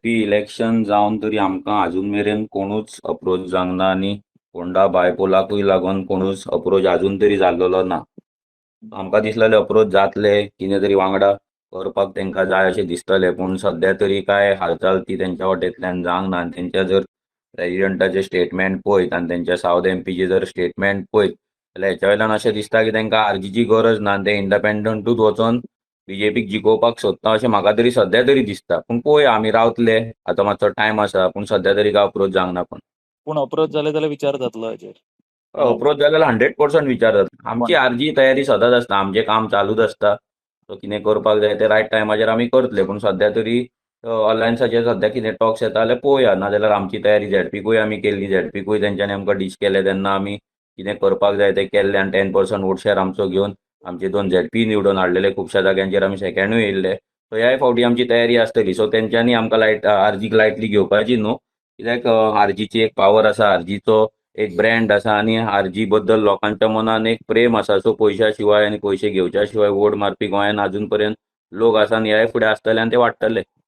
ZP election जावन तरी आमकां आजून मेरेन कोणूच अप्रोच जावंक ना आनी होंडा बायपोलाकूय लागून कोणूच अप्रोच आजून तरी जाल्लेलो ना. आमकां दिसलेलें अप्रोच जातले, कितें तरी वांगडा करपाक तांकां जाय अशें दिसतलें, पूण सद्या तरी काय हालचाल ती तेंच्या वाटेंतल्यान जावंक ना. आनी तेंच्या जर प्रेजिडंटाचें स्टेटमेंट पळयत आनी तेंच्या सावथ एमपीचे जर स्टेटमेंट पळयत जाल्यार हेच्या वयल्यान अशें दिसता की तांकां आरजीची गरज ना आनी ते इंडिपेंडंटूच वचोन बीजेपीक जिखोवपाक सोदता अशें म्हाका तरी सद्या तरी दिसता. पूण पळोवया, आमी रावतले, आतां मातसो टायम आसा, पूण सद्या तरी काय अप्रोच जावंक ना. पण पूण अप्रोच जाले जाल्यार विचार जातलो हाचेर. अप्रोच जाल्यार 100% विचार जाता. आमची आरजी तयारी सदांच आसता, आमचें काम चालूच आसता. सो कितें करपाक जाय तें रायट टायमाचेर आमी करतले. पूण सद्या तरी अलायन्साचेर सद्या कितें टॉक्स येता जाल्यार पळोवया, नाजाल्यार आमची तयारी झेडपीकूय आमी केल्ली, झेडपीकूय तेंच्यांनी आमकां डीस केलें तेन्ना आमी कितें करपाक जाय तें केल्लें आनी 10% वोट शेअर आमचो घेवन आमचे 2 झेडपी निवडून हाडलेले, खुबश्या जाग्यांचेर आमी सेकंडूय येयल्ले. सो ह्याय फावटी आमची तयारी आसतली. सो तेंच्यांनी आमकां लायट आरजीक लायटली घेवपाची न्हू, कित्याक आरजीची एक पावर आसा, आरजीचो एक ब्रँड आसा आनी आरजी बद्दल लोकांच्या मनान एक प्रेम आसा. सो पयशा शिवाय आनी पयशे घेवच्या शिवाय वोट मारपी गोंयान आजून पर्यंत लोक आसा आनी ह्याय फुडें आसतले आनी ते वाडटले.